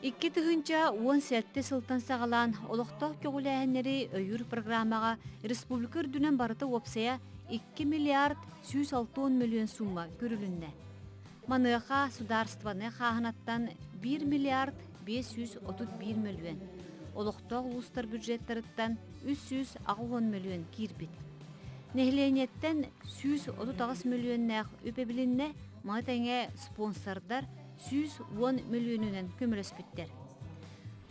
2017 сылтан саҕалаан олохтоох көҕүлээһиннэри өйүүр программаҕа республика үрдүнэн барыта уопсайа 2 миллиард 160 мөлүйүөн сумма көрүлүннэ. Маныаха судаарыстыбаннай хааһынаттан 1 миллиард 531 мөлүйүөн, олохтоох улуустар бюджеттарыттан 380 мөлүйүөн киирбит. Нэһилиэнньэттэн 138 мөлүйүөннээх үп эбилиннэ, маны тэҥэ спонсордар 110 мөлүйүөнүнэн көмөлөспүттэр.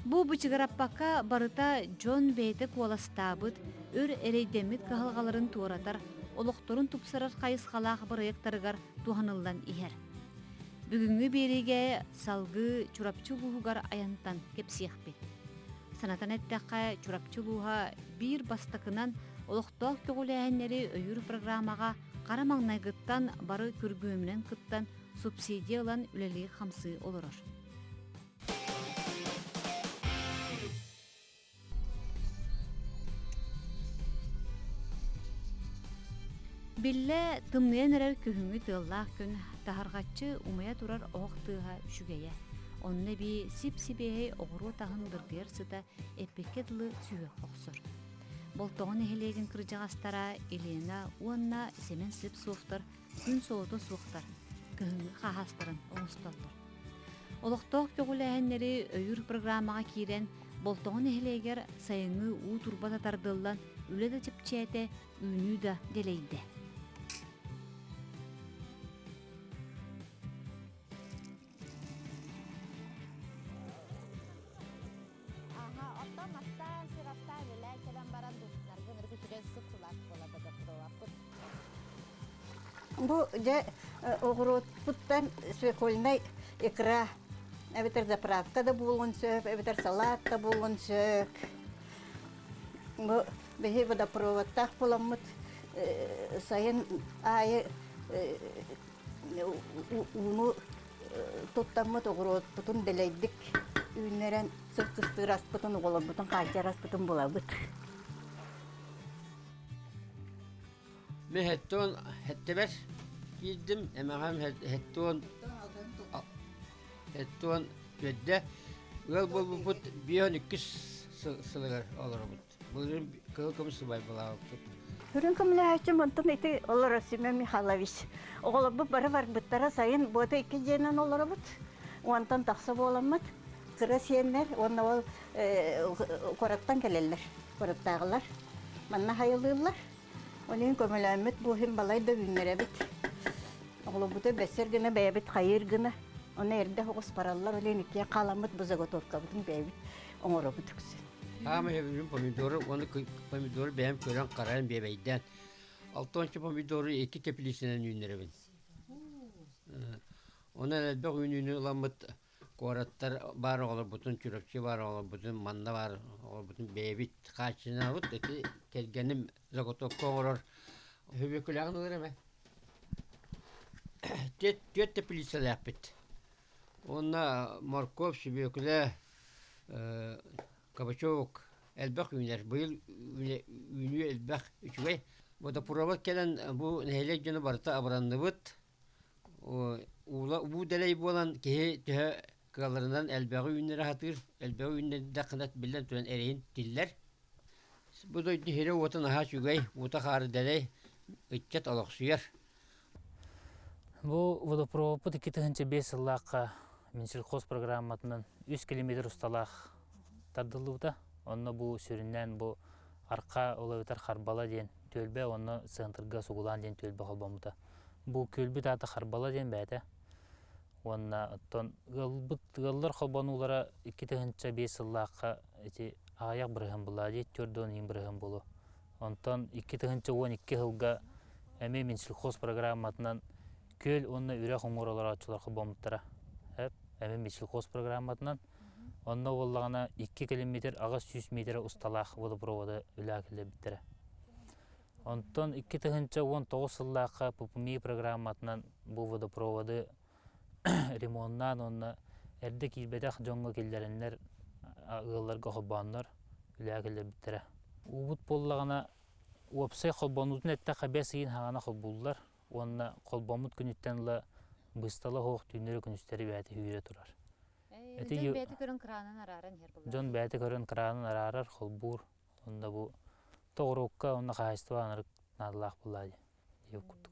Бу бычыгыраппакка барыта дьон бэйэтэ куоластаабыт, өр эрэйдэммит кыһалҕаларын туоратар, олохторун тупсарар хайысхалаах бырайыактарыгар туһаныллан иһэр. Бүгүҥҥү биэриигэ салгыы Чурапчы улууһугар айантан кэпсиэхпит. Санатан эттэххэ, Чурапчы улууһа биир бастакынан олохтоох көҕүлээһиннэри өйүүр программаҕа хара маҥнайгыттан бары күргүөмүнэн кыттан субсидия ылан үлэлии-хамсыы олорор. Биллэ тымныйан эрэр күһүҥҥү тыаллаах күн таһырҕаччы умайа турар оһох тыаһа үчүгэйэ. Онно эбии сип-сибиэһэй оҕуруот аһын дыргыйар сыта эппиккэ дылы сүһүөх охсор. Болтоҕо нэһилиэгин кырдьаҕастара Елена уонна Сэмэн Слепцовтар күн солото суохтар, кыһыҥҥы хаһаастарын оҥостоллор. Олохтоох көҕүлээһиннэри өйүүр программаҕа киирэн, Болтоҥо нэһилиэгэр сайыҥҥы уу турбата тардыллан, үлэ да чэпчээтэ, үүнүү да дэлэйдэ. Аха, оттон мастаан, сыраптаан үлэлээн кэлэн баран дустаргын ыргы сып сылаас буола додоппут. Бу дьэ оҕуруотпуттан свекольнай икра эбэтэр заправка да буолуон сөп, эбэтэр салат да буолуон сөп. Бу биһи водопроводтаах буоламмыт сайын аайы ууну туттаммыт оҕуруотпутун дэлэйдик үүннэрэн сыл кыстыыр аспытын оҕолорбутун хааччар аспытын булабыт. Мин хэттон хэттибэр киирдим, эмэҕэм хэттон хэттон түөрдэ ыал буолбуппут бион иккис сылыгар олоробут. Былырыын кыһыл көмүс сыбайбалаабыппыт. Үрүҥ көмүлэһээччим онтон ити олорор Семен Михайлович. Оҕолорбут бары барбыттара сайын буота икки дьиэнэн олоробут. Уонтан тахса буоламмыт. Кыра сиэннэр уонна ол куораттан кэлэллэр. Куораттааҕылар. Манна хайылыыллар. Онон көмөлөөммүт бу иһин балай да үүннэрэбит. Оҕолорбуту бэссэр гына бэйэбит хайыыр гына. Ону эрдэ оҕус бараллар, ол иһин иккиэн хааламмыт бу заготовкабытын бэйэбит оҥоробут үксүн. Саамай сөбүлүүрүм помидору уонна помидору бэйэм көрөн-харайан биэбэйдээн. Алтонча помидору икки теплицэнэн үүннэрэбин. Онон элбэх үүнүүнү ыламмыт куораттар баар оҕолорбутун, Чурапчы баар оҕолорбутун, манна баар оҕолорбутун бэйэбит хааччынабыт. Ити кэргэним заготовка оҥорор Хөбүөкүлээҕин ылар эмэ. Түөрт теплицэлээхпит. Уонна моркуоп, сүбүөкүлэ, кабачок элбэх үүнэр. Быйыл үүнүү элбэх, үчүгэй. Водопровод кэлэн бу нэһилиэк дьоно барыта абыранныбыт. Уула уу дэлэй буолан киһи төһө кыалларынан элбэҕи үүннэрэ сатыыр. Элбэҕи үүннэрдэххинэ биллэн туран эрэйин тиллэр. Бу дойду сирэ-уота наһаа үчүгэй, уута-хаара дэлэй, ыччат олохсуйар. Бу водопроводпут 2005 сыллаахха Минсельхоз программатынан 3 километр усталаах тардыллыбыта. Онно бу сүрүннээн бу Арка ол эбэтэр Харбала диэн түөлбэ уонна центрга Сугулаан диэн түөлбэ холбоммута. Бу күөлбүт аата Харбала диэн бэйэтэ. Уонна оттон ыалбыт ыаллар холбонуулара 2005 сыллаахха ити аҕыйах бырыһыан булаа дии, 41 бырыһыан буолуо. Онтон 2012 сылга эмиэ Минсельхоз программатынан күөл уонна үрэх уҥуор олорооччулар холбоммуттара. Эмиэ Минсельхоз программатынан. Онно буоллаҕына 2 километр 800 метр усталаах водопроводы үлэҕэ киллэрбиттэрэ. Онтон 2019 сыллаахха ППМИ программатынан бу водопроводы ремоннаан уонна эрдэ киирбэтэх дьоҥҥо киллэрэннэр ыалларга холбооннор үлэҕэ киллэрбиттэрэ. Уубут буоллаҕына уопсай холбонуутун эттэххэ бэс ыйын хаҕана холбууллар уонна холбоммут күнүттэн ыла быыстала суох түүннэри-күнүстэри бэйэтэ сүүрэ турар. Ити Дьон бэйэтэ көрөн кыраанын арааран иһэр буоллаҕа. Дьон бэйэтэ көрөн кыраанын араарар, холбуур. Онно бу тоҕуруокка уонна хаһаайыстыба анарык наадалаах буоллаа дии диэбит курдук.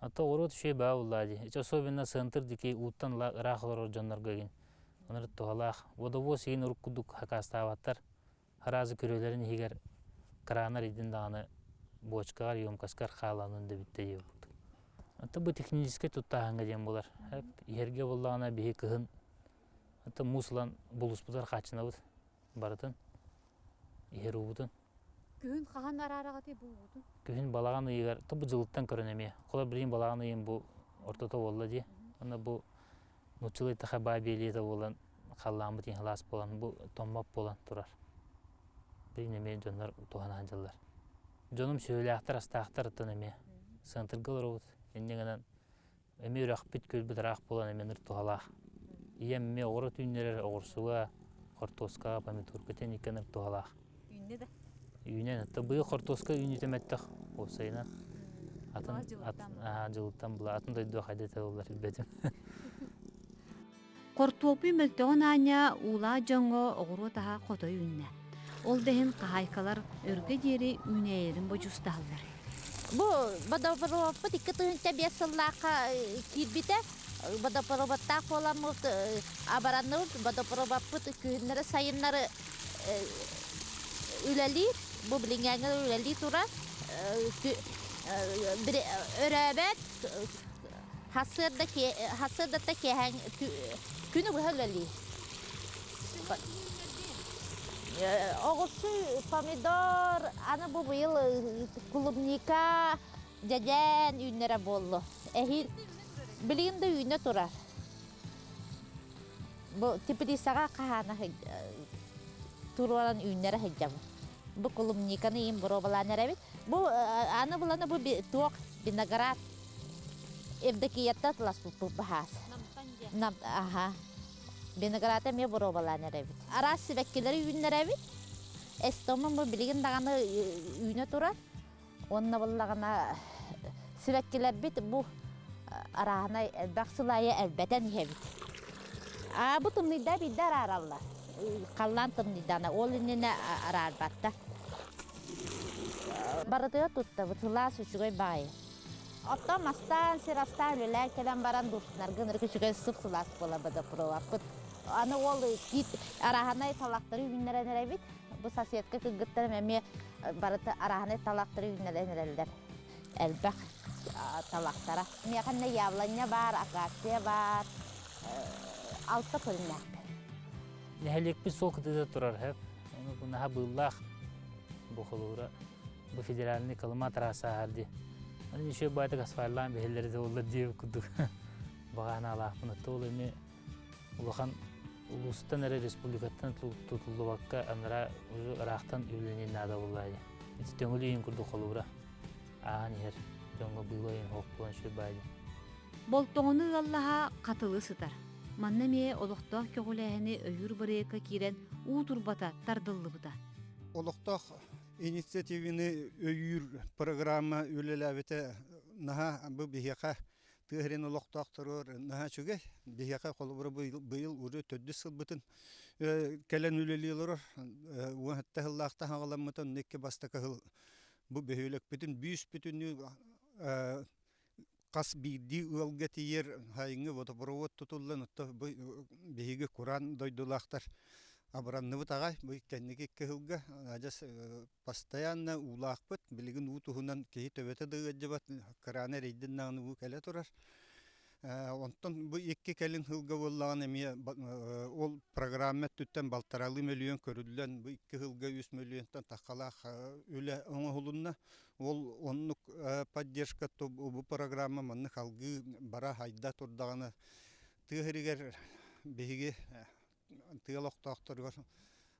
А тоҕуруот үчүгэй баа буоллаа дии. Ити особенно центр диэки ууттан ыраах олорор дьоннорго игин онор туһалаах. Водовоз игин урук курдук хакаастаабаттар. Араас күрүөлэрин иһигэр кыраанар идин даҕаны буочкаҕар, емкоскар хааланын да бүттэ диэбит курдук. Ата бу техническэй туттааһыҥҥа диэн буолар. Иһэргэ буоллаҕына биһи кыһын ата муус ылан булуспутугар хааччынабыт барытын иһэр уубутун. Күһүн хаһан араараҕытый бу уутун? Күһүн балаҕан ыйыгар, то бу дьылыттан көрөн эмиэ. Холор билигин балаҕан ыйын бу ортото буолла дии. Онно бу нууччалыы эттэххэ баа биэлиэтэ буолан халлааммыт иһилаас буолан бу томмот буолан турар. Билигин эмиэ дьоннор туһана сылдьаллар. Дьонум сүөһүлээхтэр, астаахтар оттон эмиэ центрга олоробут. Инньэ гынан эмиэ үрэхпит, күөлбүт ыраах буолан эмиэ ныр туһалаах. Ийэм эмиэ оҕуруот үүннэрэр оҕурсуга, хортуоскаҕа, помидорга тиниккэ ныр туһалаах. Үүннэ да? Үүнэн, оттон быйыл хортуоска үүнүүтэ мөлтөх уопсайынан. Атын, дьылыттан була, атын дойду хайда этэ билбэтим. Хортуоппуй мөлтөҕүн аанньа уулаах дьоҥҥо оҕуруот аһа хото үүннэ. Ол да иһин хаһаайкалар өргө диэри үүнээйилэрин бодьуустаһаллар. Бу водопроводпут 2005 сыллаахха киирбитэ. Водопроводтаах буоламмыт абаранныбыт, водопроводпут күһүннэри сайыннары үлэлиир. Бу билиҥҥээҥҥэ үлэлии турар. Өрөөбөт Сарсыарда сарсыардата киэһээҥ күнү быһа үлэлиир. Оҕурсу, помидор, аны бу быйыл клубника, дьэдьэн үүннэрэ буоллу. Эһиил билигин да үүнэ турар. Бу теплицаҕа хаһаана туруоран үүннэрэ сылдьабын. Бу клубниканы иин боруобалаан эрэбит. Бу аны буланы бу туох виноград Евдокияттан ласпыппыт баһаас. Нам аха. Виноград эмиэ боруобалаан эрэбит. Араас сибэккилэри үүннэрэбит. Эстомун бу билигин даҕаны үүнэ турар. Уонна буллаҕына сибэккилэрбит бу арааһынай элбэх сыл аайы элбэтэн иһэбит. Аа бу тымныйда биирдэ араараллар. Халлаан тымныйдаана ол иннинэ араарбаттар. Барытыгар туттабыт сылаас үчүгэй баайы. Оттон мастаан, сир астаан үлэлээн кэлэн баран дуустанарга ынырык үчүгэй сып-сылаас буолар бодопроводпыт. Аны ол киит арааһынай талахтары үүннэрэн эрэбит. Бу соседка кыргыттарым эмиэ барыта арааһынай талахтары үүннэрэн эрэллэр. Элбэх талахтара. Миэхэ эмиэ яблоня баар, акация баар, алта көрүҥнээхтэр. Нэһилиэкпит суол кытыыта турар сөп. Ону бу наһаа быыллаах бу холуура бу федеральный Колыма трасса ааһар дии. Аны еще баайтык асфальлаан биһэллэри да буоллар диэбит курдук баҕанаалаахпын. Оттон ол эми улахан улуустан эрэ республикаттан тутуллубакка анараа уже ыраахтан үбүлэниэн наада буоллаа дии. Ити төҥүлү иһин курдук холуура ааһан иһэр дьоҥҥо быыла иһин хоох буолан үчүгэй баай дии. Болтоҥону ыаллаһа хатылы сытар. Манна эмиэ олохтоох көҕүлээһини өйүүр бырайыакка киирэн уу турбата тардыллыбыта. Олохтоох инициативаны өйүүр программа үлэлээбитэ наһаа бу биһиэхэ тыа сирин олохтоохторугар наһаа үчүгэй. Биһиэхэ холобура быйыл уже төрдүс сылбытын кэлэн үлэлии олорор. 17 сыллаахта хаҕаламмыта, онно икки бастакы сыл бу бөһүөлэкпитин бүүс бүтүннүү хас биирдии ыалга тиийэр сайыҥҥы водопровод тутуллан, оттон бу биһиги кураан дойдулаахтар абыранныбыт аҕай. Бу кэнники икки сылга адьас постоянно уулаахпыт. Билигин уу туһунан киһи төбөтө да ыалдьыбат, кыраана эрэйдин даҕаны уу кэлэ турар. Онтон бу икки кэлин сылга буоллаҕына эмиэ ол программа өттүттэн балтаралыы мөлүйүөн көрүллэн, бу икки сылга үс мөлүйүөнтэн таххалаах үлэ оҥоһулунна. Ол оннук поддержка бу программа маннык алгыы бара хайда турдаҕына тыа сиригэр биһиги тыа олохтоохторугар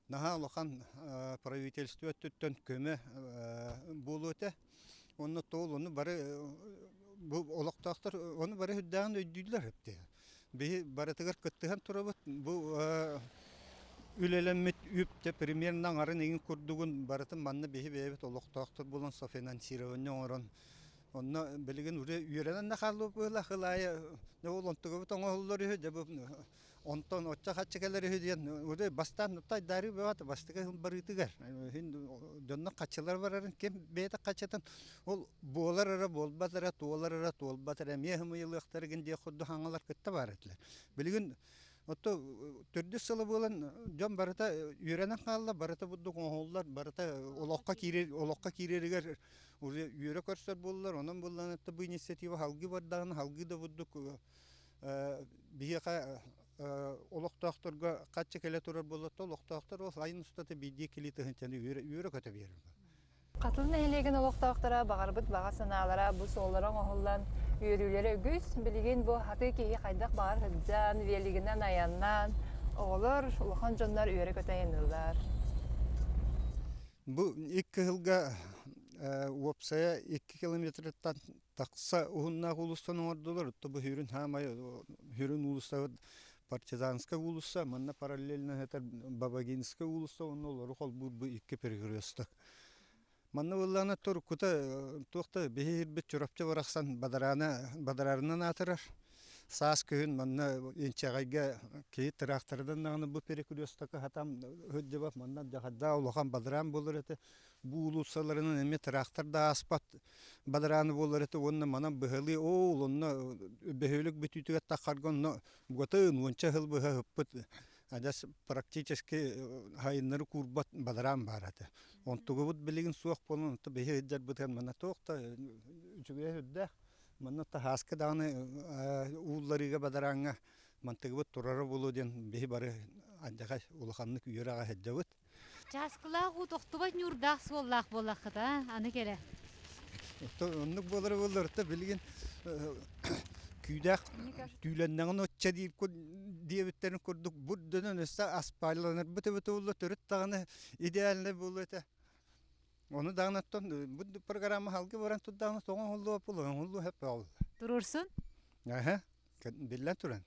наһаа улахан правительство өттүттэн көмө буолуо этэ. Онно тоол ону бары бу олохтоохтор ону бары үрдээҕин өйдүүллэр эбит. Биһи барытыгар кыттыһан турабыт. Бу үлэлэммит үп те примерно аҥарын иҥин курдугун барытын манна биһи бэйэбит олохтоохтор булан софинансирование оҥорон онно билигин уже үөрэнэн да хаалбыт быһыылаах ылаайы ол онтугабыт оҥоһуллар үһү дьэ бу. Онтон оччо хаччы кэлэр үһү диэн уже бастаан тайдары бөҕөтө бастакы барыытыгар дьонно хаччылар барарын ким бэйэтэ хаччытын ол буолар эрэ буолбат эрэ туолар эрэ туолбат эрэ эмиэ ымыйылыахтарыгын диэх курдук хаҥалар кытта баар этилэр. Билигин Отто төрдүс сыла буолан дьон барыта үөрэнэн хаалла, барыта бурдук оҥоһуллар, барыта олоххо киирэр олоххо киирэригэр уже үөрэ көрсөр буоллар, онон буоллан бу инициатива салгыы бардаҕына салгыы да бурдук биһиэхэ олохтоохторго хаччы кэлэ турар буоллар олохтоохтор ол айын устата биирдии килии тыһынчаны үөрэ көтө биэрэр. Хатыл нэһилиэгин олохтоохторо баҕарбыт баҕа санаалара бу суоллара оҥоһуллан үөрүүлэрэ үгүс. Билигин бу хатыы киһи хайдах баҕар сылдьан, велигинэн айаннаан, оҕолор, улахан дьоннор үөрэ-көтө айанныыллар. Бу икки сылга уопсайа 2 километртан тахса уһуннаах уулуссаны оҥордулар. Бу Хүрүн хаамай Хүрүн уулуссабыт Партизанская уулусса, манна параллельно этэр Бабагинская уулусса уонна олору холбуур бу икки перекресток. Манна буоллаҕына туруккута туох да биһи Чурапчы барахсан бадараана бадараарынан аатырар. Саас күһүн манна инчэҕэйгэ киһи тыраахтарынан даҕаны бу перекрестокка хатам сылдьыбат манна дьахардаах улахан бадараан буолар этэ. Бу уулуссаларынан эмиэ тыраахтар да ааспат бадарааны буолар этэ уонна манан быһалыы оол онно бөһүөлэк бүтүүтүгэр таххарга онно бугатын уонча сыл быһа ыппыт адьас практически хайыннары куурбат бадараан баар этэ. Онтугубут билигин суох буолан онто биһи ыдьарбытыгар манна туох да үчүгэйэ сүрдээх. Манна таһааска даҕаны уулларыыга бадарааҥҥа мантыгыбыт турара буолуо диэн биһи бары алдьархай улаханнык үөрэ сылдьабыт. Чааскылаах уу тохтубат ньуурдаах суоллаах буоллаххыт аа аны кэлэ. Оннук буолара буоллар билигин күүдээх түүлэннэҕин оччо диир диэбиттэрин курдук бурдунан өссө аспаалланарбыт эбитэ буолла төрүт даҕаны идеальнай буолуо этэ. Ону даҕаны оттон бу программа халгы баран турдаҕына тоҕо оҥоһуллуо буолуо оҥоһуллуо сөп буолла. Туруорсун? Аха, биллэн туран.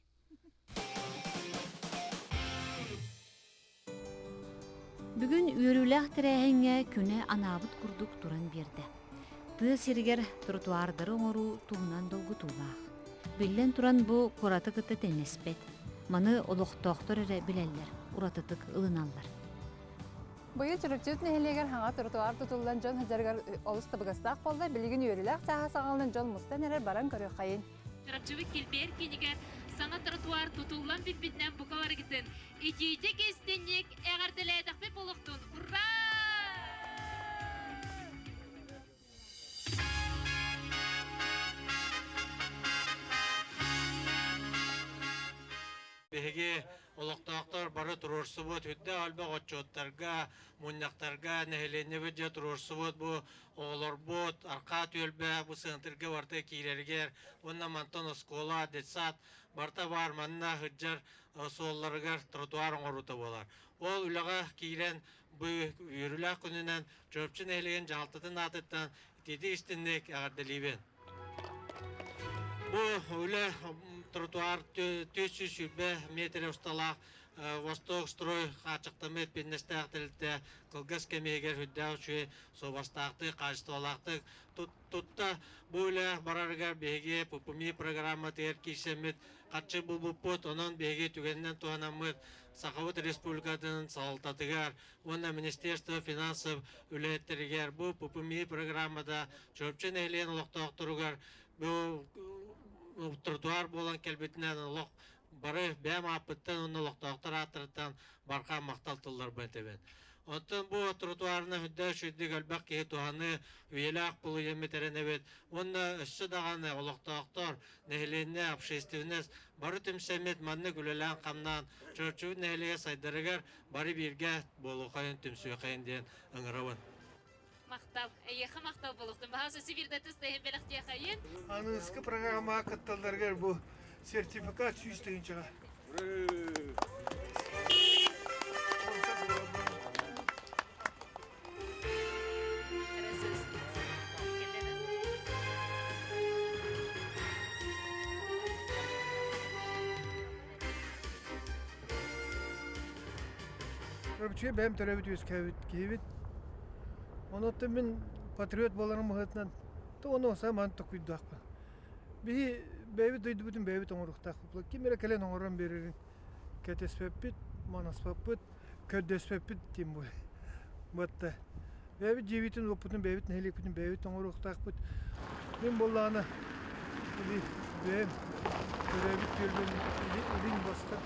Бүгүн үөрүүлээх тэрээһиҥҥэ күнэ анаабыт курдук туран биэрдэ. Тыа сиригэр тротуардары оҥоруу туһунан долгутуулаах. Биллэн туран бу куораты кытта тэҥнэспэт. Маны олохтоохтор эрэ билэллэр, уратытык ылыналлар. Быйыл Чурапчыбыт нэһилиэгэр хаҥа тротуар тутуллан дьон сылдьарыгар олус табыгастаах буолла. Билигин үөрүүлээх чааһа саҕаланан дьон мустан эрэр баран көрүөххэйин. Чурапчыбыт килбиэр киинигэр саҥа тротуар тутуллан бүппүтүнэн бука барыгытын итиитик истинник эҕэрдэлээтэхпит буолуохтун! Ура! Биһиги олохтоохтор бары туруорсубут үрдэ элбэх отчуоттарга, мунньахтарга нэһилиэнньэбит дьэ туруорсубут бу оҕолорбут архаа түөлбэ бу сыантырга барыта киирэригэр уонна мантан оскуола, детсад барыта баар манна сылдьар суолларыгар тротуар оҥоруута буолар. Ол үлэҕэ киирэн бу үөрүүлээх күнүнэн Чурапчы нэһилиэгин дьаһалтатын аатыттан итиитик истинник эҕэрдэлиибин. Бу үлэ тротуар 420 метр усталаах Восток строй хааччахтаммыт эппиэтинэстээх тэрилтэ кылгас кэмигэр үрдээх үчүгэй суобастаахтык, хаачыстыбалаахтык тутта. Бу үлэ барарыгар биһиги ППМИ программатыгар киирсэммит харчы булбуппут, онон биһиги түгэнинэн туһанаммыт Сахабыт Республикатын салалтатыгар уонна Министерство финансов үлэһиттэригэр бу ППМИ программата Чурапчы нэһилиэгин олохтоохторугар бу тротуар буолан кэлбитинэн олох бары бэйэм ааппыттан уонна олохтоохтор ааттарыттан барҕа махтал тылларбын этэбин. Оттон бу тротуарына үрдэ үчүгдүк элбэх киһи туһаныы үйэлээх булуйаммыт эрэнэбит уонна өссө даҕаны олохтоохтор, нэһилиэнньэ, общественность бары түмсэммит маннык үлэлээн-хамнаан Чурапчыбыт нэһилиэгэ сайдарыгар бары бииргэ буолуохайын, түмсүөхайын диэн ыҥырабын. Махтал. Эйиэхэ махтал буолуохтун. Баһаас өссө биирдэ тыс да иһин бэлэхтиэхэйин. Аныгыскы программаҕа кытталларыгар бу сертификат 100 тыһыынчаҕа. Үчүгэй бэйэм төрөөбүт үөскээбит киһибит. Онуоттан мин патриот буоларым быһыытынан ону самаан токуйдаахпын. Биһи бэйэбит дойдубутун бэйэбит оҥоруохтаахпыт. Ким эрэ кэлэн оҥорон биэрэрин. Кэтэспэппит, манаспаппыт, көрдөспөппүт диэн буолла. Бэйэбит дьиэбитин, уоппутун бэйэбит нэһилиэкпитин бэйэбит оҥоруохтаахпыт. Мин буоллаҕына или бэйэм төрөөбүт түөлбэм илин бастар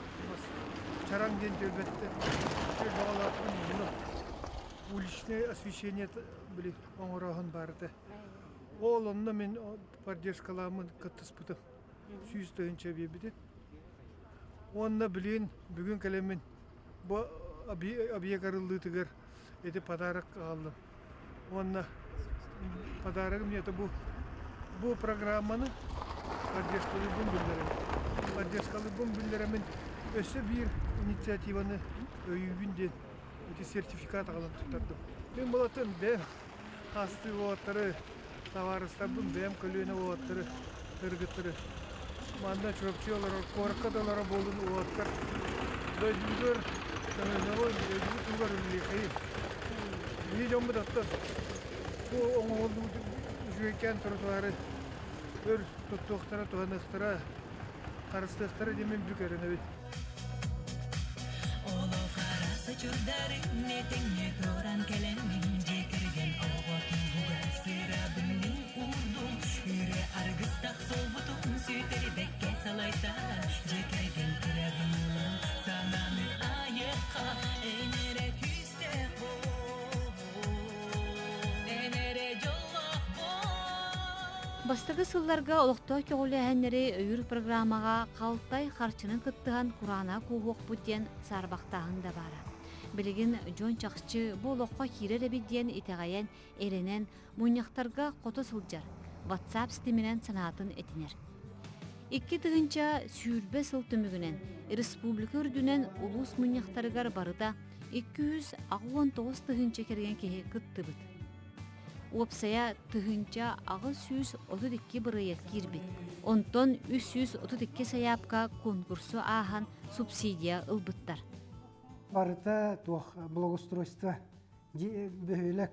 Чараҥ диэн түөлбэттэн түөлбэҕэ улааппытым уличное освещение били оҥорооһун баар этэ. Ол онно мин поддержкалааммын кыттыспытым. 100 тыһыынча биэрбитим. Уонна билигин бүгүн кэлэммин бу объект арыллыытыгар ити подарок аҕаллым. Уонна подарогым это бу бу программаны поддержкалыырбын биллэрэбин. Поддержкалыырбын биллэрэмин өссө биир инициативаны өйүүбүн диэн ити сертификат аҕалан туттардым. Мин болатын бэйэм хастыы уолаттары, табаарыстарбын бэйэм көлүөнэ уолаттары, кыргыттары манна Чурапчы олорор, куоракка да олорор буолун уолаттар дойдубутугар көмөлөһөн, дойдубут туһугар үлэлиэхэйин. Биһи дьоммут оттон бу оҥоһуллубут үчүгэйкээн тротуары өр туттуохтара, туһаныахтара, харыстыахтара диэн мин бүк эрэнэбин. Олох араас очурдары этиҥҥэ туоран кэлэммин дьиэ кэргэн оҕо туһугар сырабын мин уурдум Үрэ аргыстах суолбутун сүтэрбэккэ салайтаран дьиэ кэргэн тирэҕин ылан санааны айыахха эн эрэ күүстээх буол эн эрэ дьоллоох буол Бастакы сылларга олохтоох көҕүлээһиннэри өйүүр программаҕа халтай харчынан кыттыһан кураана кууһуохпут диэн саарбахтааһын да баара. Билигин дьон чахчы бу олоххо киирэр эбит диэн итэҕэйэн, эрэнэн, мунньахтарга хото сылдьар, WhatsApp ситиминэн санаатын этинэр. 2020 сыл түмүгүнэн республика үрдүнэн улуус мунньахтарыгар барыта 289 тыһыынча кэргэн киһи кыттыбыт. Уопсайа 1832 бырайыак киирбит. Онтон 332 сайаапка конкурсу ааһан субсидия ылбыттар. Барыта туох благоустройство бөһүөлэк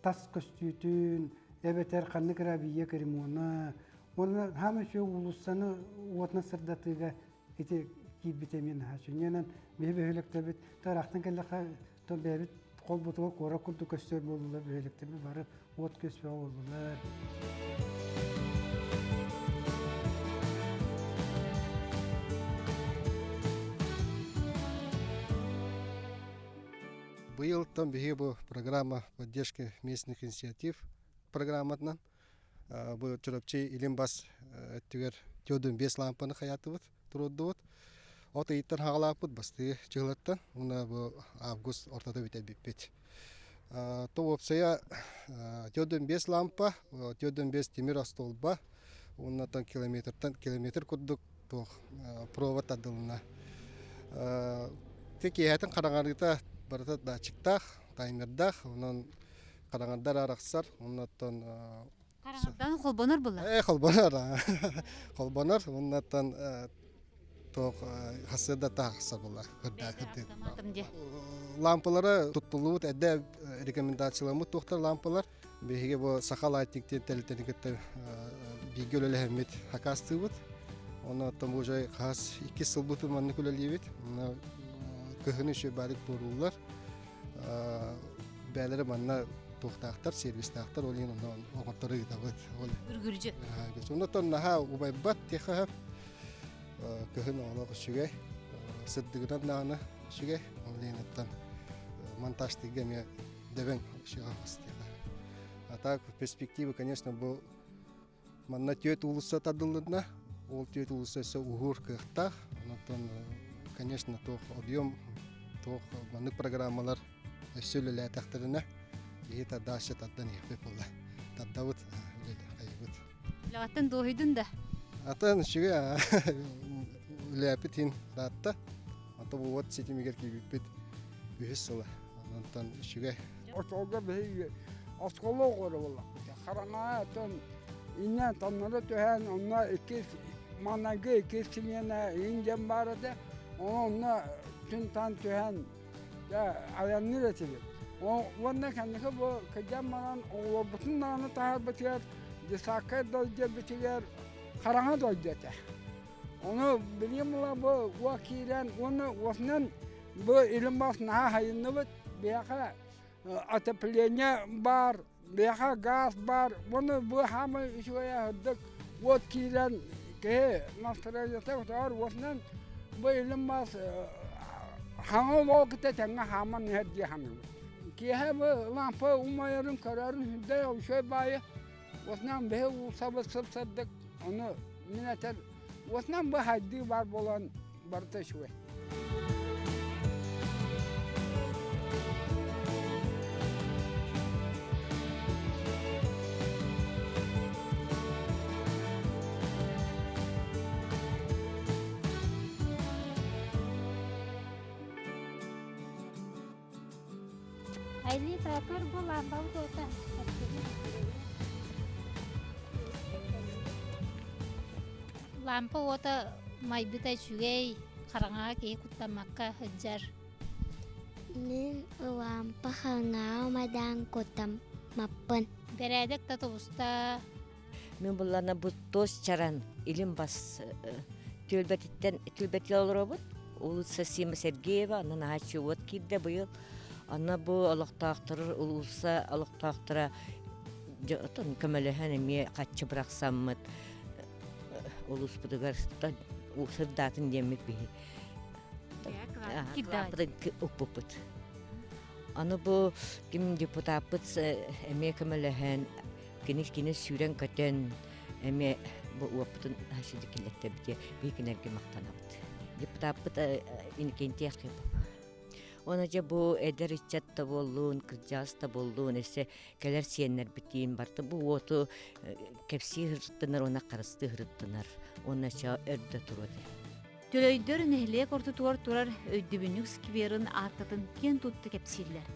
тас көстүүтүн эбэтэр ханнык эрэ объект ремона уонна хаама үчүгэй уулуссаны уотунан сырдатыыга ити киирбитэ эмиэ наһаа үчүгэй. Инньэнэн биһи бөһүөлэктэрбит ыраахтан кэллэххэ то бэйэбит холбутугар куорат курдук көстөр буоллулар бөһүөлэктэрбит бары уот көспөҕө буоллулар. Быйылтан биһиги бу программа поддержки местных инициатив программатынан бу Чурапчы илин бас өттүгэр төрдүн биэс лампаны хаятыбыт, туруордубут. От ыйыттан хаҕалааппыт бастыы чыһылаттан уонна бу август ортото бүтэрбиппит. То уопсайа төрдүн биэс лампа, төрдүн биэс тимир остуолба, уоннатан километртан километр курдук туох провод тардылынна. Те киэһэтин хараҥарыыта барыта датчиктаах, таймердаах, онон хараҥардар арахсар, оннуттан Хараҥардан холбонор була? Э, холбонор. Холбонор, оннуттан туох хасыда тахсар була. Лампалары туттуллубут эдэ рекомендацияламмыт туохтар лампалар. Биһиги бу Саха Лайтинг диэн тэрилтэни кытта бииргэ үлэлэһэммит хакастыыбыт. Онно оттон бу уже хас иккис сылбытын маннык үлэлиибит. Кыһын үчүгэй баарык туорууллар. Бээлэри манна туохтаахтар, сервистаахтар, ол иһин онно оҥоттору ыытабыт. Үргүлдьү. Оннотон наһаа убайбат тиэхэ кыһын олох үчүгэй, сырдыгынан даҕаны үчүгэй, ол иһин оттон монтажтыырга эмиэ дэбэҥ А так перспективы, конечно, бу манна түөрт уулусса тардыллынна. Ол түөрт уулусса өссө уһуур кыахтаах. Онтон, конечно, туох объем, туох маннык программалар өссө үлэлээтэхтэринэ, киһи тардааччы тардан иһиэхпит буолла. Тардабыт, үлэлиэххэйбит. Үлэҕиттэн дуоһуйдун да? Атын үчүгэй үлээппит иһин ыраатта. Ата бу уот ситимигэр киирбиппит үһүс сыла. Онтон үчүгэй. Очолго биһиги оскуола оҕолоро буоллахпыт. Хараҥаҕа оттон иннэ тоннора түһэн, онно иккис маҥнайгы иккис симиэнэ иин диэн баар этэ. Онно күн-таан түһэн дьэ айанныыр этибит. Уонна кэнники бу кырдьан баран оҕолорбутун даҕаны таһаарбытыгар, десакка дойдубутугар хараҥа дойду этэ. Ону билигин була бу уа киирэн уонна уосунан бу илин бас наһаа хайынныбыт. Биһиэхэ отопление баар, биһиэхэ газ баар. Уонна бу хаамай үчүгэйэ сырдык уот киирэн киһи настроениета көтөҕөр. Уосунан бу илин бас хаҥа олоҕу кытта тэҥҥэ хааман иһэр дии саныыбын. Киэһэ бу лампа умайарын көрөрүн сүрдээх үчүгэй баайы. Уотунан биһи уулсабыт сып-сырдык, ону мин этэр уотунан бу хайдыы баар буолан барыта үчүгэй. Айлита, көр бу лампабыт уота. Лампа уота майбыта үчүгэй, хараҥаҕа киһи куттаммакка сылдьар. Мин лампа хараҥаҕа умайдаан куттаммаппын. Бэрээдэк да тубуста. Мин буллана бу туос чаран илин бас түөлбэтиттэн түөлбэтигэр олоробут. Улица Сима Сергеева, онно наһаа уот киирдэ быйыл. Онно бу олохтоохтор улууса олохтоохторо отон көмөлөһөн эмиэ хаччы бырахсаммыт улууспутугар сырдаатын диэммит биһи укпуппут. Аны бу ким депутаппыт эмиэ көмөлөһөн кини кини сүүрэн-көтөн эмиэ бу уоппутун сиди киллэртэбит биһикинэргэ махтанабыт. Депутаппыт Иннокентий Архипов. Уонна дьэ бу эдэр ыччат да буоллун, кырдьаҕас да буоллун, өссө кэлэр сиэннэрбитин барыта бу уоту кэпсии сырыттынар уонна харыстыы сырыттынар уонна ча өрдө туруо этэ. Төлөйдөр нэһилиэк ортотугар турар өйдөбүнньүк скверын аартатын киэн тутта кэпсииллэр.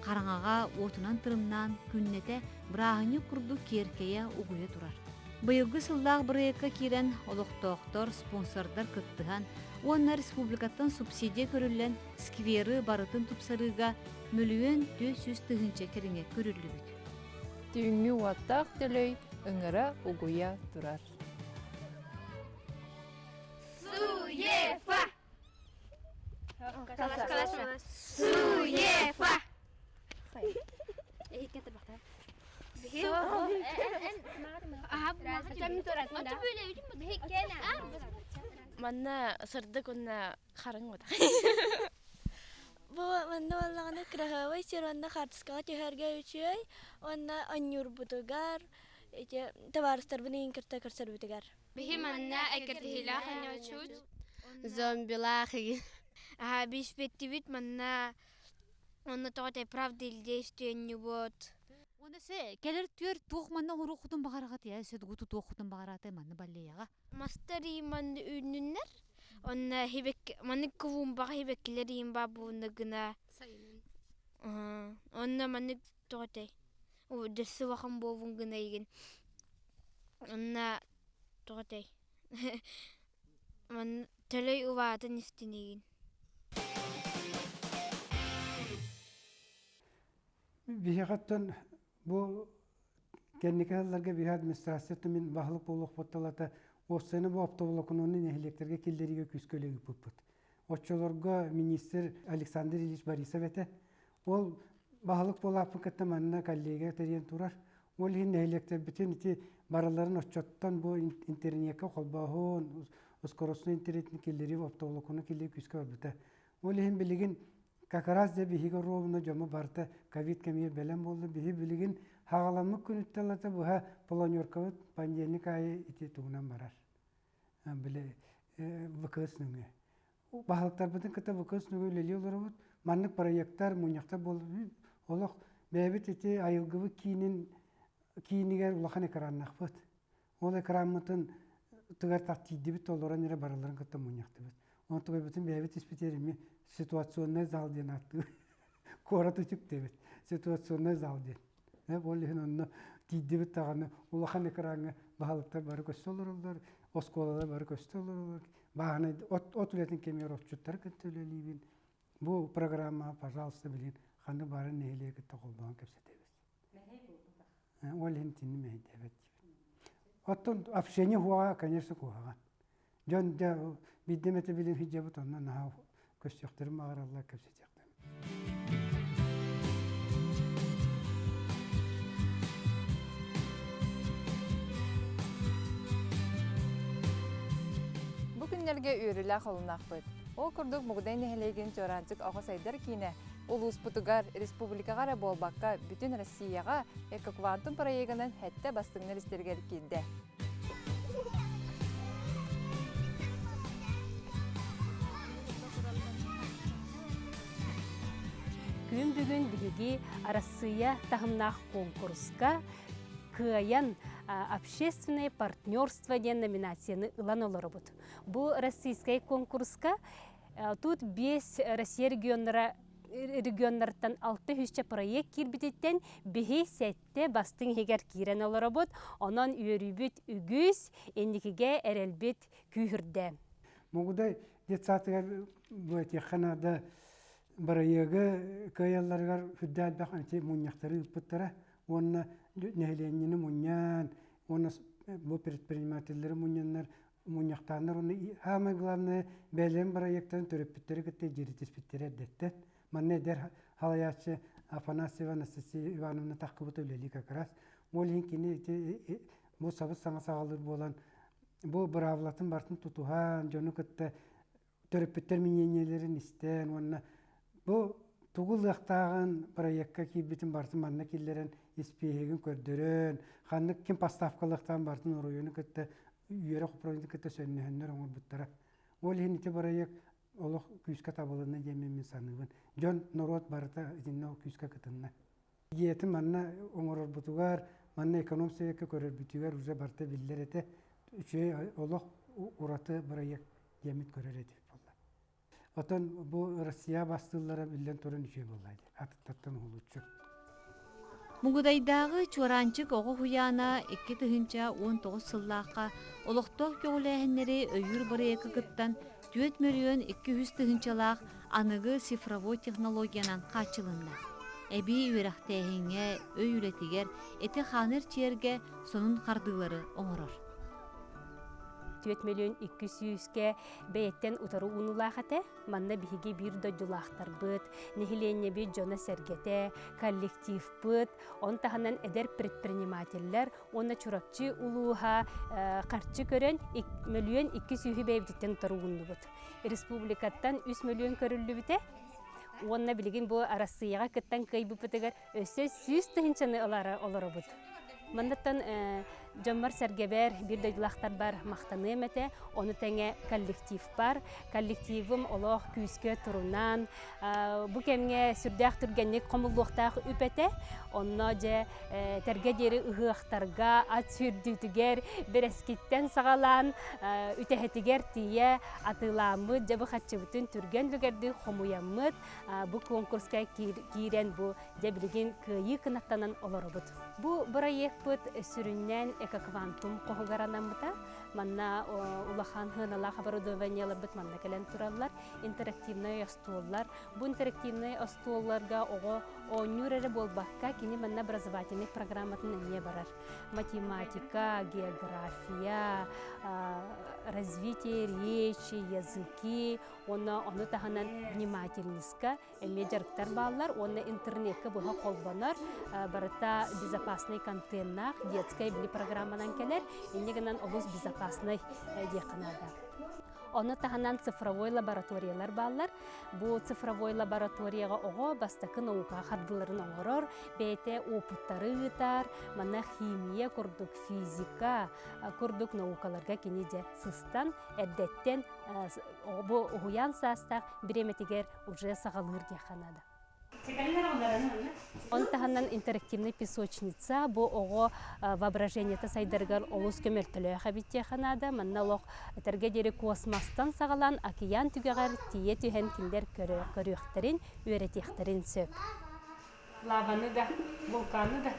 Хараҥаҕа уотунан тырымнаан күннэтэ бырааһынньык курдук киэркэйэ угуйа турар. Быйылгы сыллаах бырайыакка киирэн олохтоохтор, спонсордар кыттыһан уонна республикаттан субсидия көрүллэн скверы барытын тупсарыыга 1 400 000 кэриҥэ көрүллүбүт. Түүҥҥү уоттаах төлөй ыҥыра угуйа турар. Суефа! Суефа! Манна сырдык уонна харыҥ уота. Бу манна буоллаҕына кыраһыабай сир уонна хаартыскаҕа түһэргэ үчүгэй уонна онньуурбутугар ити табаарыстарбын игин кытта көрсөрбүтүгэр. Биһи манна эккиртиһиилээх онньооччубут. Зомбилаах игин. Аха биспеттибит манна онно тоҕо правда или действие онньубут. Уонна се кэлэр түөр туох манна оҥоруоххутун баҕараҕыт я сөдгу тутуоххутун баҕарааты манна баллеяҕа. Мастар манна үүннүннэр. Онно хибек маннык клумбаҕа хибэккилэр иин баа буолна гына. Онно маннык тоҕотой дөссө улахан буолбун гына игин. Онно тоҕотой Манна төлөй улаатан истин игин. Биһиэхэттэн бу кэнники сылларга биһи администрацията мин баһылык буолуохпут талата уопсайынан бу оптоволоконону нэһилиэктэргэ киллэриигэ күүскэ үлэ ыыппыппыт. Оччолорго министр Александр Ильич Борисов этэ. Ол баһылык буолааппын кытта манна коллегия тэрийэн турар. Ол иһин нэһилиэктэрбитин ити барыларын оччоттон бу интернеккэ холбооһун, скоростной интернетин киллэрии, оптоволокону киллэрии күүскэ барбыта. Ол иһин билигин как раз дьэ биһиги ровно дьомо барыта ковид кэмигэр бэлэм буолла. Биһи билигин хаҕаламмыт күнүттэн ылата быһа планеркабыт понедельник аайы ити тугунан барар. Били ВКС нөҥүө. Баһылыктарбытын кытта ВКС нөҥүө үлэлии олоробут. Маннык проекттар, мунньахтар буоллун. Олох бэйэбит ити айылгыбыт киинин киинигэр улахан экраннаахпыт. Ол экраммытын тыгар тиийдибит толорон эрэ барыларын кытта мунньахтыбыт. Онтугайбытын бэйэбит испитигэр эмиэ ситуационный зал диэн ааттыыр. Куорат үтүктүбүт. Ситуационный зал диэн. Ол иһин онно тиийдибит даҕаны улахан экраҥҥа баһылыктар бары көстө олороллор, оскуолалар бары көстө олороллор. Бааһынай от, от үлэтин кэмигэр отчуттары кытта үлэлиибин. Бу программаҕа, пожалуйста, билигин ханнык баарын нэһилиэги кытта холбоон кэпсэтэбит. Ол иһин итинни мэһэйдээбэт диибин. Оттон общение хуаҕа, конечно, куһаҕан. Дьон дьэ биирдэ эмэтэ билин сылдьабыт онно наһаа көрсүөхтэрин баҕараллар кэпсэтиэхтэрин. Бу күннэргэ үөрүүлээх олуннаахпыт. Ол курдук Мугудай нэһилиэгин Чуораанчык оҕо сайдар киинэ улууспутугар, республикаҕа эрэ буолбакка, бүтүн Россияҕа Экоквантум проегынан сэттэ бастыҥнар истэригэр киирдэ. Күн бүгүн биһиги Арассыыйа таһымнаах куонкуруска кыайан общественное партнерство диэн номинацияны ылан олоробут. Бу российскай куонкуруска тут биэс Россия регионнара регионнарыттан алта үсчэ проект киирбититтэн биһи сэттэ бастыҥ иһигэр киирэн олоробут. Онон үөрүүбүт үгүс, инникигэ эрэлбит күүһүрдэ. Мугудай детсадыгар бу этиэххэ наада бырайыагы кыайалларыгар үрдэ элбэх ити мунньахтары ыыппыттара уонна нэһилиэнньэни мунньан уонна бу предпринимателлэри мунньаннар мунньахтааннар уонна самое главное бэйэлэрин бырайыактарын төрөппүттэри кытта дьиэритиспиттэрэ эрдэттэн манна эдэр салайааччы Афанасьева Анастасия Ивановна таххыбыта үлэлии как раз ол иһин кини ити бу сабыс саҥа саҕалыыр буолан бу быраабылатын барытын тутуһан дьону кытта төрөппүттэр мнениелэрин истэн уонна бу тугу ылыахтааҕын проекка киирбитин барытын манна киллэрэн испииһэгин көрдөрөн ханнык ким поставкалыахтааҕын барытын оройуону кытта үөрэх управлениетын кытта сөннөһөннөр оҥорбуттара. Ол иһин ити бырайыак олох күүскэ табылынна диэммин мин саныыбын. Дьон, норуот барыта итиннэ күүскэ кытынна. Идеятын манна оҥорорбутугар, манна эконом-советка көрөрбүтүгэр уже барыта биллэр этэ. Үчүгэй олох ураты бырайыак диэммит көрөр этибит буолла. Отон бу Россия бастыыллара биллэн туран үчүгэй буолла дии. Атыттартан уһулуччу. Мугудайдааҕы Чуораанчык оҕо уһуйаана 2019 сыллаахха олохтоох көҕүлээһиннэри өйүүр бырайыакка кыттан 4 200 тыһыынчалаах аныгы цифровой технологиянан хааччылынна. Эбии үөрэхтээһиҥҥэ, өй үлэтигэр, эти-хааны эрчийэргэ сонун хардыылары оҥорор. 4 миллион 200-кэ бэйэттэн утары уунулаах этэ. Манна биһиги биир дойдулаахтарбыт, нэһилиэнньэбит дьоно-сэргэтэ, коллективпыт, он таһынан эдэр предпринимателлэр уонна Чурапчы улууһа харчы көрөн мөлүйүөн икки сүүһү бэйэбититтэн утары ууннубут. Республикаттан үс мөлүйүөн көрүллүбүтэ. Уонна билигин бу Арассыыйаҕа кыттан кыайбыппытыгар өссө сүүс тыһыынчаны ылара олоробут. Маннаттан дьоммор-сэргэбэр, биир дойдулаахтарбар махтаныам этэ. Ону тэҥэ коллективпар. Коллективым олох күүскэ турунан, бу кэмҥэ сүрдээх түргэнник хомуллуохтаах үп этэ. Онно дьэ тэргэ диэри ыһыахтарга, ат сүүрдүүтүгэр, бэрэскиттэн саҕалаан үтэһэтигэр тиийэ атыылааммыт, дьэ бу хаччыбытын түргэн үлүгэрдик хомуйаммыт, бу конкурска киирэн бу дьэ билигин кыайыы кынаттанан олоробут. Бу бырайыакпыт сүрүннээн экоквантум хоһугар анаммыта. Манна улахан сыаналаах оборудованиеларбыт манна кэлэн тураллар. Интерактивнай остуоллар. Бу интерактивнай остуолларга оҕо оонньуур эрэ буолбакка, кини манна образовательнай программатын эмиэ барар. Математика, география, развитие речи, языки, уонна ону таһынан внимательностька эмиэ дьарыктар бааллар уонна интернеккэ быһа холбонор барыта безопасный контеннаах детская били программанан кэлэр инньэ гынан олус безопасный диэххэ наада. Ону таһынан цифровой лабораториялар бааллар. Бу цифровой лабораторияҕа оҕо бастакы наука хардыыларын оҥорор, бэйэтэ опыттары ыытар, манна химия курдук, физика курдук наукаларга кини дьэ сыстан, эрдэттэн бу уһуйаан саастаах бириэмэтигэр уже саҕалыыр диэххэ наада. Он таһынан интерактивный песочница бу оҕо воображениета сайдарыгар олус көмөлтөлөөх эбит диэххэ наада. Манна олох этэргэ диэри космостан саҕалаан океан түгэҕэр тиийэ түһэн кинилэр көрүөхтэрин, үөрэтиэхтэрин сөп. Лаваны да, вулканы да.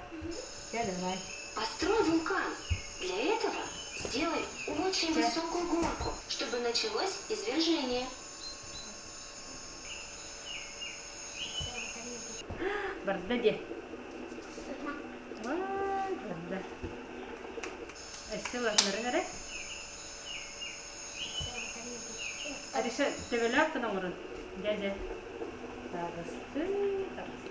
Давай. Построй вулкан. Для этого сделай очень высокую горку, чтобы началось извержение. Барда де. Барда. Өссө латнарын эрэ. Ариша, төбөлөөх гына оҥорун. Дьэ, дьэ. Таҕысты, таҕысты.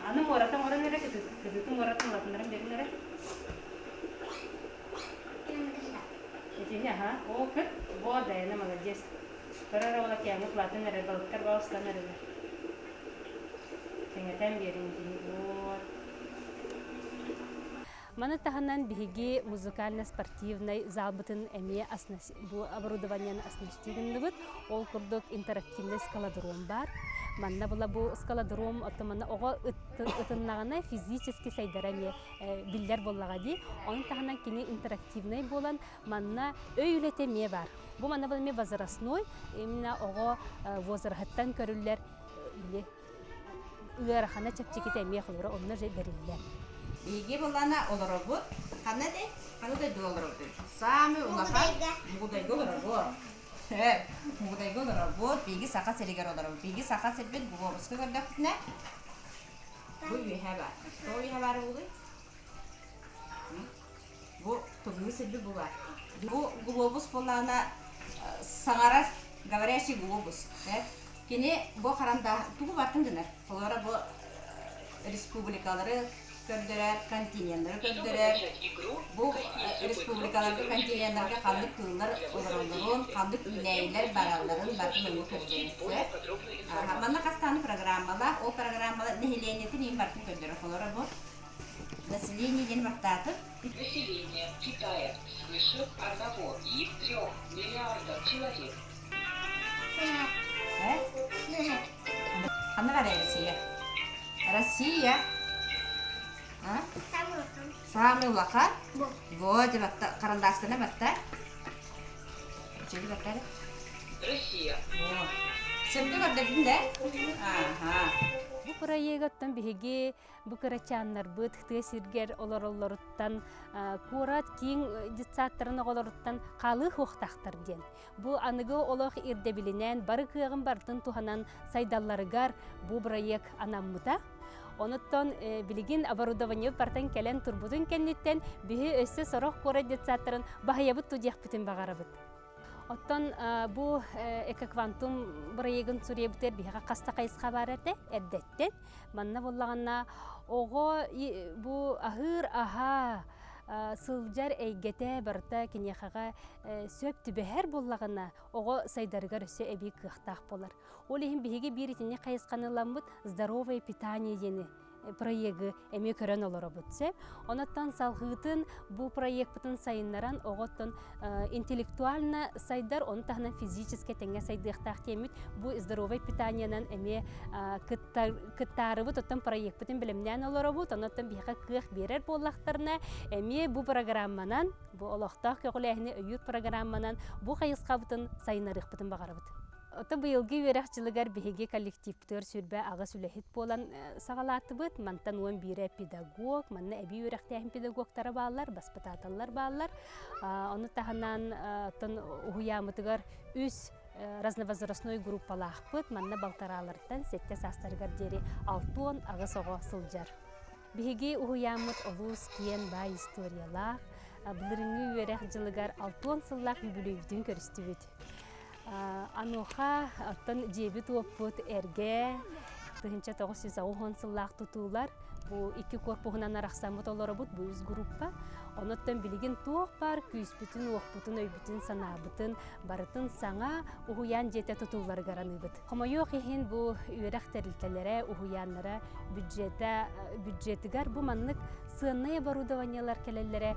Аны муората оҥорон эрэ, кытыытын муоратын улатыннаран биэрин эрэ. Итини аха, оо кыт, во, Дайана молодец. Кыра эрэ уола кээммит улаатан эрэр, балыктар баҕастан эрэллэр. Кэҥэтэн биэриҥ итини, вот. Маны таһынан биһиги музыкально-спортивнай залбытын эмиэ бу оборудованиены оснастить гынныбыт. Ол курдук интерактивный скалодром бар. Манна була бу скалодром оттон манна оҕо ытыннаҕына физически сайдара эмиэ биллэр буоллаҕа дии. Ону таһынан кини интерактивный буолан манна өй үлэтэ эмиэ бар. Бу манна был эмиэ возрастной, именно оҕо возраһыттан көрүллэр били ыарахана чэпчэкитэ эмиэ холобура онно же бэриллэр. Биһиги былана олоробут. Ханна дэй? Ханна дойдуга олоробут? Саамай улахан Мугудайга олоробут. Мугудайга олоробут. Биһиги Саха сиригэр олоробут. Биһиги Саха сирбит глобуска көрдөхпүтүнэ бу үөһэ баар. Тоҕо үөһэ баар буолуй? Бу тымныы сирбит бу баар. Бу глобус буоллаҕына саҥарар говорящий глобус. Кини бу харандаа тугу бартын гынар. Холобура бу республикалары көрдөрөр, континеннары көрдөрөр. Бу республикаларга, континеннарга ханнык кыыллар олороллорун, ханнык үүнээйилэр баралларын барытын онно көрдөрөр. Манна хас программалаах, ол программалар нэһилиэнньэтин иһин барытын көрдөрөр. Холобура бу население диэн баттаатым. Население Китая свыше 1,3 миллиардов человек. Ханна барай Россия? Россия? А? Самый улахан? Вот, карандасканы батта. Чеги баттары? Россия. Сөпкө көрдөрдүн да? Ага. Бу проегаттан биһиги Бу кырачааннарбыт тыа сиргэр олороллоруттан куорат киин детсадтарын оҕолоруттан хаалыы суохтаахтар диэн. Бу аныгы олох ирдэбилинэн бары кыаҕын барытын туһанан сайдалларыгар бу бырайыак анаммыта. Онуттан билигин оборудование бартан кэлэн турбутун кэнниттэн биһи өссө сорох куорат детсадтарын баһыйабыт тудиэхпитин баҕарабыт. Оттон бу экоквантум бырайыагын суруйабытыгар биһиэхэ хас да хайысха баар этэ эрдэттэн. Манна буоллаҕына оҕо бу аһыыр аһа сылдьар эйгэтэ барыта киниэхэҕэ сөп түбэһэр буоллаҕына оҕо сайдарыгар өссө эбии кыахтаах буолар. Ол иһин биһиги биир итинник хайысханы ыламмыт здоровое питание диэни проегы эмиэ көрөн олоробут сөп. Онуттан салҕыытын бу проекпытын сайыннаран оҕоттон интеллектуально сайдар, ону таһынан физически тэҥҥэ сайдыахтаах диэммит бу здоровай питаниенан эмиэ кыттаарыбыт, оттон проекпытын бэлэмнээн олоробут, онуттан биһиэхэ кыах биэрэр буоллахтарына, эмиэ бу программанан, бу олохтоох көҕүлээһини өйүүр программанан бу хайысхабытын сайыннарыахпытын баҕарабыт. Ото быйылгы үөрэх дьылыгар биһиги коллективтыгар 28 үлэһит буолан саҕалаатыбыт. Мантан 11-э педагог, манна эбии үөрэхтээһин педагогтара бааллар, баспытааталлар бааллар. Ону таһынан оттон уһуйаамытыгар үс разновозрастной группалаахпыт. Манна балтараалартан сэттэ саастарыгар диэри 68 оҕо сылдьар. Биһиги уһуйааммыт олус киэн баай историялаах, былырыҥҥы үөрэх дьылыгар 60 сыллаах үбүлүөйбүтүн көрүстүбүт. Онуоха оттон дьиэбит-уоппут эргэ 1990 сыллаах тутуулар бу икки корпуһунан арахсаммыт олоробут бу үс группа. Онуттан билигин туох баар күүспүтүн, уохпутун, өйбүтүн, санаабытын барытын саҥа уһуйаан дьиэтэ тутулларыгар аныыбыт. Хомойуох иһин бу үөрэх тэрилтэлэрэ, уһуйааннара бюджета, бюджетыгар бу маннык сыаннай оборудованиелар кэлэллэрэ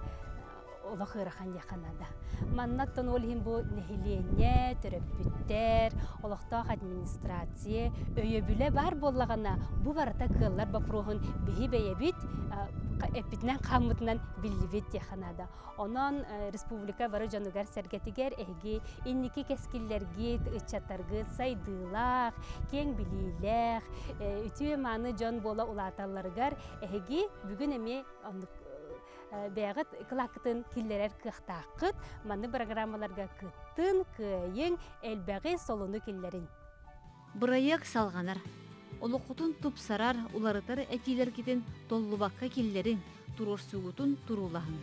олох ыарахан диэххэ наада. Маннаттан ол иһин бу нэһилиэнньэ, төрөппүттэр, олохтоох администрация өйөбүлэ баар буоллаҕына, бу барыта кыаллар боппуруоһун биһи бэйэбит эппитинэн хааммытынан биллибит диэххэ наада. Онон республика бары дьонугар-сэргэтигэр эһиги инники кэскиллэргит, ыччаттаргыт сайдыылаах, киэҥ билиилээх, үтүө-мааны дьон буола улааталларыгар эһиги бүгүн эмиэ оннук бэйэҕит кылааккытын киллэрэр кыахтааххыт. Маннык программаларга кыттын, кыайыҥ, элбэҕи солуну киллэрин. Бырайыак салҕанар. Олоххутун тупсарар, уларытар этиилэргитин толлубакка киллэриҥ, туруорсуугутун туруулаһыҥ.